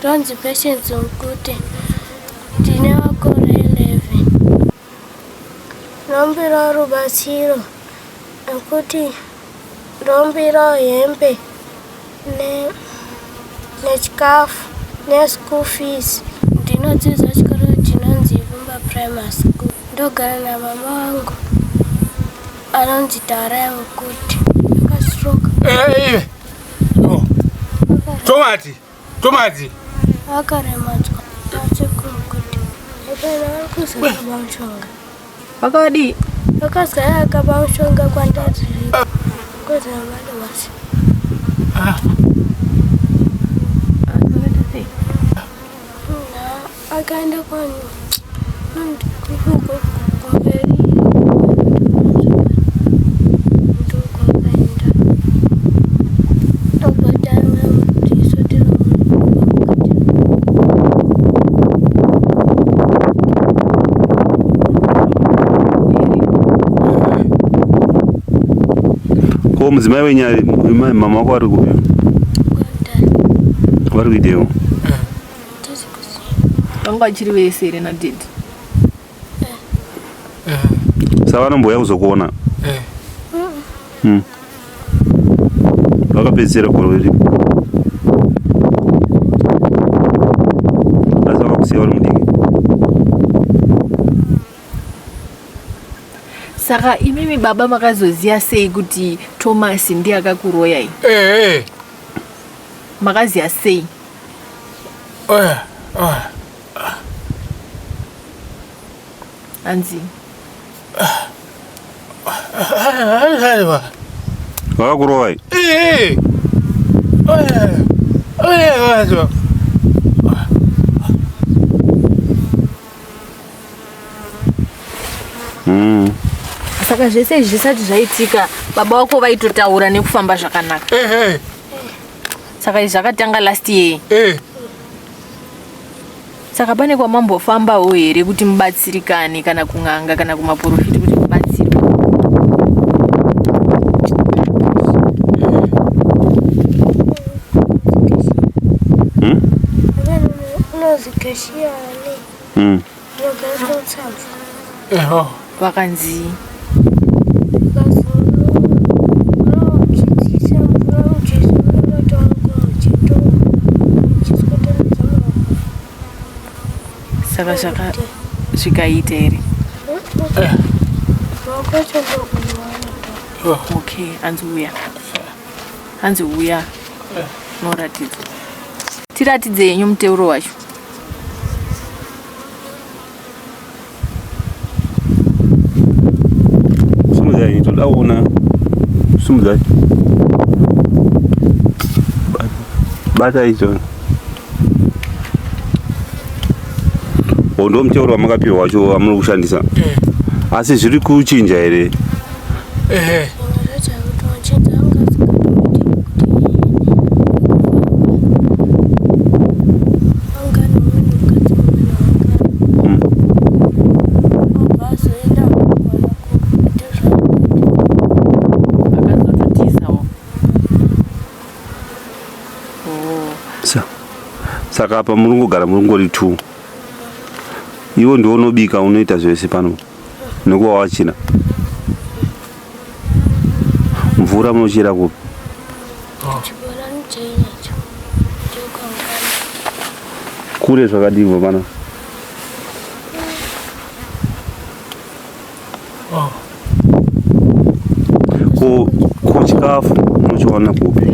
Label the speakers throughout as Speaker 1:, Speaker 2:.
Speaker 1: Ndonzi Patience Mkute, ndine makore 11. Ndombirawo rubatsiro nekuti ndombirawo hembe nechikafu neschool fees. Ndinodzidza chikoro chinonzi Vumba Primary School. Ndogara namama vangu anonzi Taurai Mkute. Akastroke.
Speaker 2: Eh, eh. Tomati. Tomati.
Speaker 1: Akaremadzwa nasekuru Mkute. Epana vari kuzakaba mushonga.
Speaker 3: Vakadii?
Speaker 1: Vakazaya akaba mushonga kwandadziri. Kozaya madowasi.
Speaker 2: Ah.
Speaker 1: Akaenda kwani kumberi ndokwakaenda obva tisotera
Speaker 4: Ko mudzimai wenyu ari mama wako ari kupi? Vari kuitewo?
Speaker 3: Vanga vachiri vese here nadaddy?
Speaker 4: Saka vanombouya kuzokuona? Vakapedzisira gore ripi? Asi vakakusiya uri mudiki.
Speaker 3: Saka imimi baba makazoziva sei kuti Thomas ndiye akakuroyai?
Speaker 2: Eh.
Speaker 3: Makaziva sei?
Speaker 2: Eh. Eh.
Speaker 3: Hanzi
Speaker 4: Vakakurovai?
Speaker 2: Eh. Eh. Eh.
Speaker 3: Saka zvese izvi zvisati zvaitika baba wako vaitotaura nekufamba zvakanaka.
Speaker 2: Eh.
Speaker 3: Saka izvi zvakatanga last year.
Speaker 2: Eh.
Speaker 3: Saka pane kwamambofambawo here kuti mubatsirikane kana kun'anga kana kumaporofiti kuti mubatsirwe?
Speaker 1: Unozi Kashiyani. Unogara kuTsamva.
Speaker 2: Eho.
Speaker 3: Vakanzi saka zvaka zvikaita here? Okay, hanzi uya. Hanzi uya. Unoratidza. Tiratidze henyu muteuro wacho.
Speaker 4: Sumudzai, toda kuona. Sumudzai. Bata icho. Oh, ndo muteuro wamakapiwa wacho wamuri kushandisa. Asi zviri kuchinja here?
Speaker 2: Eh.
Speaker 3: Akazototizawo. Oh.
Speaker 4: Saka apa muri kungogara muri kungori two. Iwe ndiwe unobika unoita zvese pano nekuva wachina. Mvura munochera kupi? Kure zvakadii pana? Ko ko chikafu munochiwana kupi?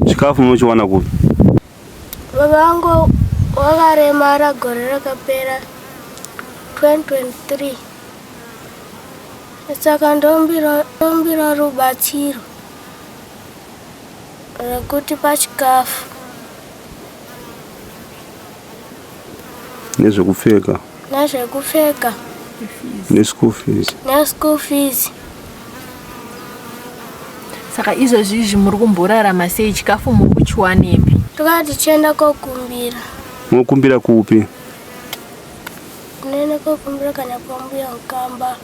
Speaker 4: Chikafu munochiwana kupi?
Speaker 1: Baba vangu wakaremara gore rakapera 2023 saka ndombira rubatsiro rekuti pachikafu
Speaker 4: Nezvekupfeka.
Speaker 1: Nezvekupfeka.
Speaker 4: Neschool fees.
Speaker 1: Neschool fees.
Speaker 3: Saka izvozvi izvi muri kumborarama sei? Chikafu muri kuchiwanepi?
Speaker 1: Tokaa tichienda kokumbira.
Speaker 4: Mokumbira kupi?
Speaker 1: Tinoenda kokumbira kana kwambuya Mukamba,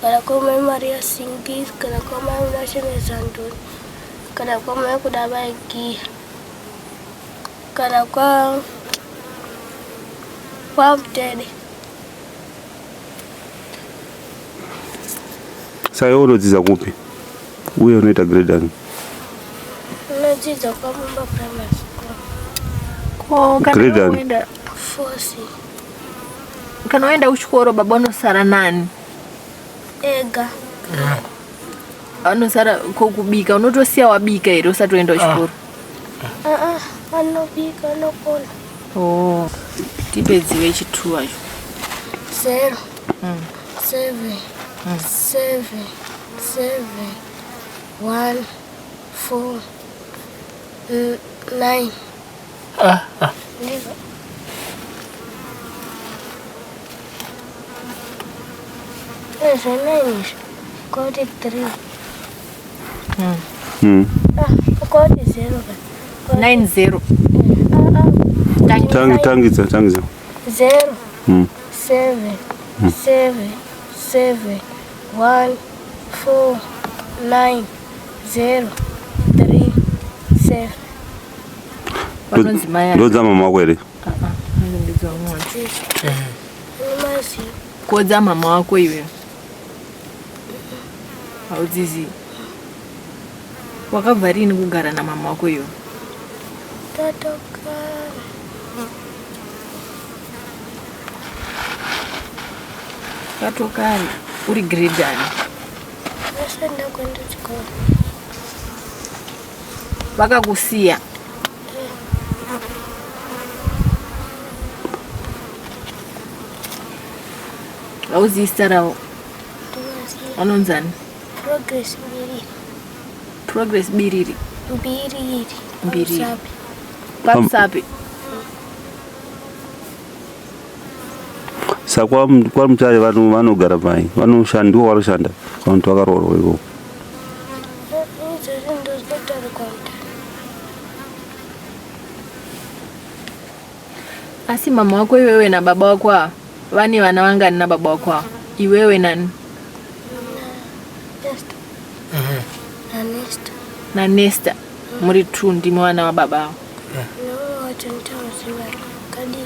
Speaker 1: kana kwamai Maria Singis, kana kwamai Munashe Mezandoni, kana kwamai Kuda Mai Giya. Kana kwa kwaMutede.
Speaker 4: Saka iwe unodzidza kupi uye unoita grade ani?
Speaker 1: Unodzidza kwaMumba Primary School.
Speaker 3: Ko kana
Speaker 4: Grade ani?
Speaker 3: waenda
Speaker 1: 4C.
Speaker 3: kana waenda kuchikoro baba unosara nani?
Speaker 1: Ega.
Speaker 3: Anosara kokubika unotosiya wabika here usati waenda kuchikoro?
Speaker 1: Ah, anobika anokona.
Speaker 3: Oh. Tipedziwe chituwa icho.
Speaker 1: 0 7 7 7 1 4 9. Ndizvo. Ezvo 9 izvo. Kwauti 3. Ah, kwauti 0 ka.
Speaker 3: 9 0.
Speaker 1: Ah, ah.
Speaker 4: Tangidza tangidza.
Speaker 1: 0 7 7 7 1 4 9 0 3 7.
Speaker 3: Vanonzi mai ani?
Speaker 4: Ndodza mama wako here?
Speaker 3: Ah, ah, ndodza mama wacho.
Speaker 1: Nemazivo.
Speaker 3: Kodza mama wako iwe. Haudzizi. Wakabva rini kugara namama wako iwe?
Speaker 1: Tatoka.
Speaker 3: Katokari uri grade ani?
Speaker 1: Ndasati ndakuenda chikoro.
Speaker 3: Vakakusiya. Hauzivi zita ravo.
Speaker 1: Ndinoziva.
Speaker 3: Vanonzani?
Speaker 1: Progress Mbiriri.
Speaker 3: Progress Biriri.
Speaker 1: Mbiriri.
Speaker 3: Mbiriri.
Speaker 1: Pamusapi.
Speaker 3: Pamusapi.
Speaker 4: Saka kwaMutare vanhu vanogara pai? Vanoshanda ndivo varikushanda kana kuti vakaroorwa ikoko?
Speaker 1: Izvozvi ndozvinotaura kwaMutare.
Speaker 3: Asi mama wako iwewe nababa wako ava vane vana vangani nababa wako ava? Iwewe nani?
Speaker 1: Nesta. NaNesta.
Speaker 3: NaNesta. Muri 2 ndimi vana vababa ava.
Speaker 1: Neumwe wacho ndichamuziva kadiki.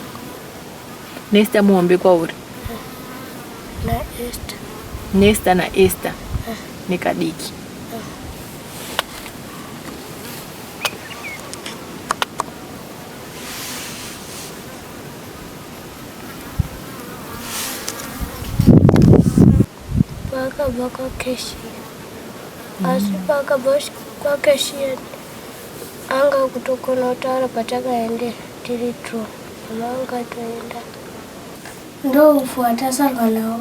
Speaker 3: Nesta muhombe kwauri.
Speaker 1: NaEsther.
Speaker 3: Nesta naEsther nekadiki.
Speaker 1: Paakabva kwaKeshiya. Asi paakabva kwaKeshiya anga kutokona kutaura patakaendera tiri two. Mama anga atoenda. Ndoufu watasarwa nawo.